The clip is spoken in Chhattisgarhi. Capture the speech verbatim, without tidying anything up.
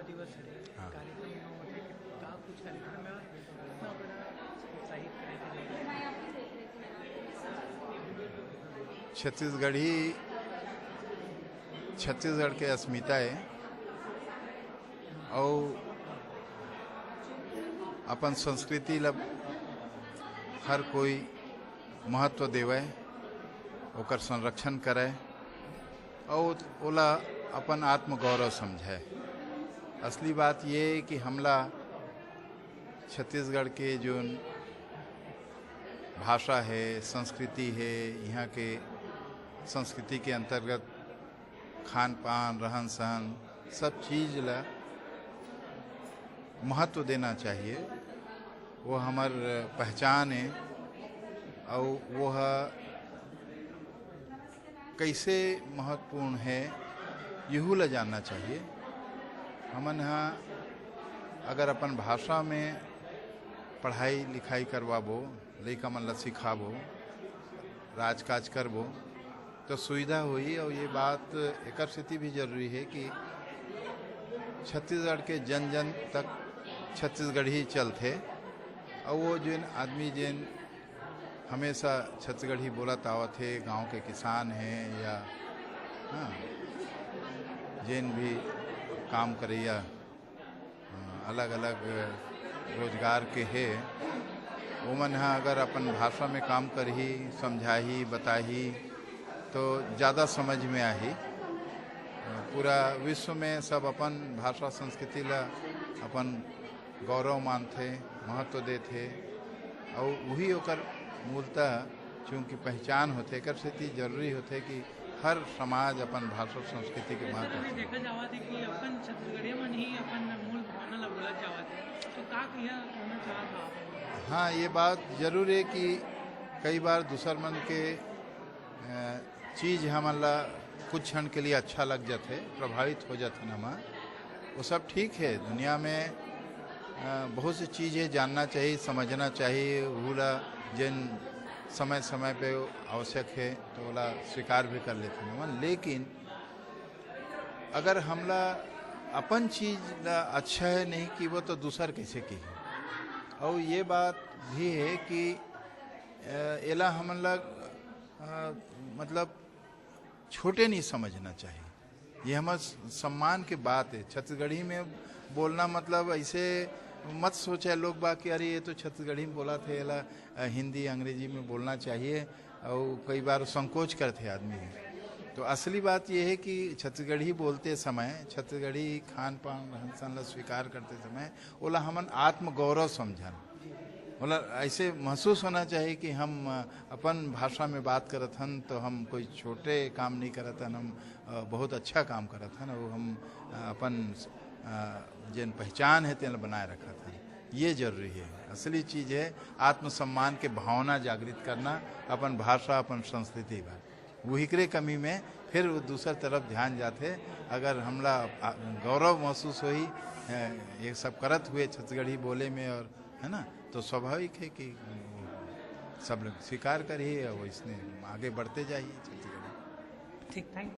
दिवस हरे, हाँ। कार्यक्रम में होथे कि का कुछ कार्यक्रम में इतना बड़ा उत्साहित करे के लिए? छत्तीसगढ़ी छत्तीसगढ़ के अस्मिता है और अपन संस्कृति ला हर कोई महत्व देवे, ओकर संरक्षण करे और ओला अपन आत्मगौरव समझे। असली बात ये है कि हमला छत्तीसगढ़ के जो भाषा है, संस्कृति है, यहाँ के संस्कृति के अंतर्गत खान पान, रहन सहन, सब चीज ला महत्व देना चाहिए। वो हमर पहचान है और वो ह कैसे महत्वपूर्ण है, यहू ला जानना चाहिए। हमन ह अगर अपन भाषा में पढ़ाई लिखाई करवाबो, लइका मन ला सिखाबो, राजकाज करबो, तो सुविधा होही। और ये बात एकर सेती भी जरूरी है कि छत्तीसगढ़ के जन जन तक छत्तीसगढ़ी चलथे। और वो जेन आदमी जेन हमेशा छत्तीसगढ़ी बोलत आवत हे, गांव के किसान हे या हाँ, जेन भी काम करैया अलग अलग रोजगार के हे, ओमन ह अगर अपन भाषा में काम करही, समझाही, बताही, तो ज़्यादा समझ में आही। पूरा विश्व में सब अपन भाषा संस्कृति ला अपन गौरव मानथे, महत्व देथे, और वही ओकर मूलतः चूँकि पहचान होथे, एकर सेती जरूरी होथे कि हर समाज अपन भाषा संस्कृति के महत्व देखा जावत है कि अपन छत्तीसगढ़िया मन ही अपन मूल भावना ला भुलत जावत है, तो का कहिया कहना चाहत हो आप? हाँ, ये बात जरूर है कि कई बार दूसर मन के अ, चीज हमन ला कुछ क्षण के लिए अच्छा लग जाथे, प्रभावित हो जाथे ना, वो सब ठीक है। दुनिया में अ, बहुत सी चीजें जानना चाहिए, समझना चाहिए, ओला जेन समय समय पे आवश्यक है तो ओला स्वीकार भी कर लेथे हमन। लेकिन अगर हमला अपन चीज ला अच्छा है नहीं कि वो, तो दूसर कैसे की? और ये बात भी है कि अ, एला हमन ला अ, मतलब छोटे नहीं समझना चाहिए। ये हमर सम्मान के बात है। छत्तीसगढ़ी में बोलना मतलब ऐसे मत सोचे लोग बा कि अरे ये तो छत्तीसगढ़ी में बोलत हे, एला अ, हिंदी अंग्रेजी में बोलना चाहिए। और कई बार संकोच करते आदमी। तो असली बात ये है कि छत्तीसगढ़ी बोलते समय छत्तीसगढ़ी खान पान रहन सहन ला स्वीकार करते समय ओला हमन आत्मगौरव समझन। ओला ऐसे महसूस होना चाहिए कि हम अ, अपन भाषा में बात करत हन तो हम कोई छोटे काम नहीं करत हन, हम अ, बहुत अच्छा काम करत हन और हम अ, अपन अ, जेन पहचान है तेन बनाए रखत हन। ये जरूरी है। असली चीज है आत्मसम्मान के भावना जागृत करना, अपन भाषा, अपन संस्कृति बर। उहिकरे कमी में फिर वो दूसर तरफ ध्यान जाथे। अगर हमला आ, गौरव महसूस होही अ, ये सब करत हुए छत्तीसगढ़ी बोले में, और है ना, तो स्वाभाविक है कि सब लोग स्वीकार करही और इसने आगे बढ़ते जाइए छत्तीसगढ़ी। ठीक, थैंक